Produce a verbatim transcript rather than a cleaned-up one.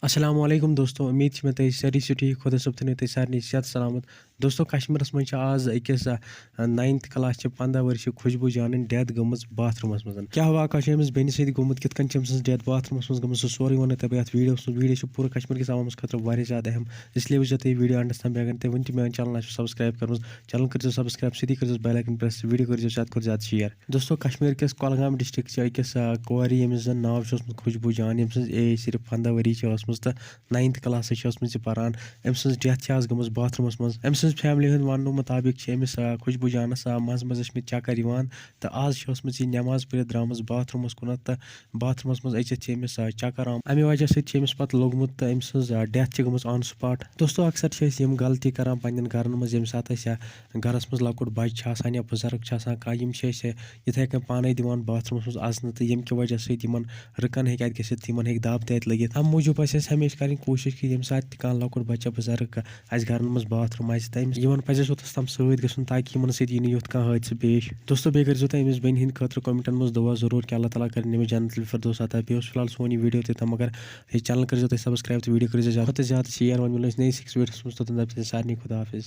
السلام علیکم دوستو، امید چھِ مےٚ تُہۍ سٲری چھِو ٹھیٖک، خۄدا صٲب تھٲینو تُہۍ سارنٕے صحت سلامت۔ دوستو، کشمیٖرس منٛز چھِ آز أکِس، آ، ناینتھ کلاس چہِ پنٛداہ ؤرشہِ خوشبو جانٕنۍ ڈیتھ گٔمٕژ باتھ روٗمس منٛز۔ کیٛاہ واقعہ چھُ أمِس بیٚنہِ سۭتۍ گوٚمُت، کِتھ کٔنۍ چھِ أمۍ سٕنٛز ڈیتھ باتھ روٗمس منٛز گٔمٕژ، سُہ سورُے وَنو تۄہہِ بہٕ یَتھ ویٖڈیوَس منٛز۔ ویٖڈیو چھُ پوٗرٕ کشمیٖر کِس عوامس خٲطرٕ واریاہ زیادٕ اہم، اس لیے وٕچھزیو تُہۍ یہِ ویٖڈیو اینڈس تام۔ بیٚیہِ اگر تُہۍ وٕنہِ تہِ میون چینل آسِو سبسکرایب کٔرمٕژ، چینل کٔرزیو سبسکرایب، سۭتی کٔرزیو بیل آیکن پریس، ویٖڈیو کٔرزیو زیادٕ کھۄتہٕ زیادٕ شیئر۔ دوستو، کشمیر کِس کۄلگام ڈسٹرکٹ چہِ أکِس، آ، کورِ، ییٚمِس زن ناو چھُ اوسمُت خوشبو جان، ییٚمہِ سٕنٛز ایج صرف پنٛداہ ؤری چھِ ٲسمٕژ تہٕ ناینتھ کلاسس چھِ ٲسمٕژ یہِ پران۔ أمۍ سٕنٛز ڈیتھ چھِ آز گٔمٕژ باتھ روٗمس منٛز۔ أمۍ سٕنٛز فیملی ہٕنٛدۍ وننہٕ مُطابق چھِ أمِس، آ، خوشبو جانس، آ، منٛزٕ منٛزٕ ٲسمٕتۍ چکر یِوان تہٕ آز چھِ ٲسمٕژ یہِ نٮ۪ماز پٔرِتھ درٛامٕژ باتھ روٗمس کُنتھ تہٕ باتھ روٗمس منٛز أژِتھ چھِ أمِس، آ، چکر آمُت۔ امہِ وجہ سۭتۍ چھِ أمِس پتہٕ لوٚگمُت تہٕ أمۍ سٕنٛز، آ، ڈیتھ چھِ گٔمٕژ on spot۔ دوستو، اکثر چھِ أسۍ یِم غلطی کران پننٮ۪ن گرن منٛز، ییٚمہِ ساتہٕ أسۍ، آ، گرس منٛز لۄکُٹ بچہِ چھُ آسان یا بُزرگ چھُ آسان کانٛہہ، یِم چھِ أسۍ یِتھے کٔنۍ پانے دِوان باتھ روٗمس منٛز اژنہٕ، تہٕ ییٚمہِ کہِ وجہ سۭتۍ یِمن رٕکن ہیٚکہِ اتہِ گٔژھِتھ، یِمن ہیٚکہِ دب تہِ اتہِ لٔگِتھ۔ امہِ موٗجوٗب پزِ اَسہِ ہمیشہِ کرٕنۍ کوٗشش کہِ ییٚمہِ ساتہٕ تہِ کانٛہہ لۄکُٹ بچہ بُزرگ آسہِ گرن منٛز باتھ روٗم آسہِ، تہٕ أمِس، یِمن پزِ اَسہِ اوٚتس تام سۭتۍ گژھُن تاکہِ یِمن سۭتۍ یی نہٕ یُتھ کانٛہہ حٲدثہٕ پیش۔ دوستو، بیٚیہِ کٔرزیٚو تُہۍ أمِس بیٚنہِ ہٕنٛدِ خٲطرٕ comments منٛز دُعا ضروٗر کہِ اللہ تعالیٰ کرِ أمِس جنت الفردوس عطا۔ بیٚیہِ اوس فی الحال سون یہِ ویٖڈیو تہِ تام، مگر یہِ channel کٔرزیٚو تُہۍ subscribe تہٕ ویٖڈیو کٔرزیٚو زیادٕ کھۄتہٕ زیادٕ share۔ وۄنۍ مِلو أسۍ نٔیِس أکِس ویٖڈیوس منٛز، توٚتام دپہٕ بہٕ تۄہہِ سارنٕے خۄدا حافظ۔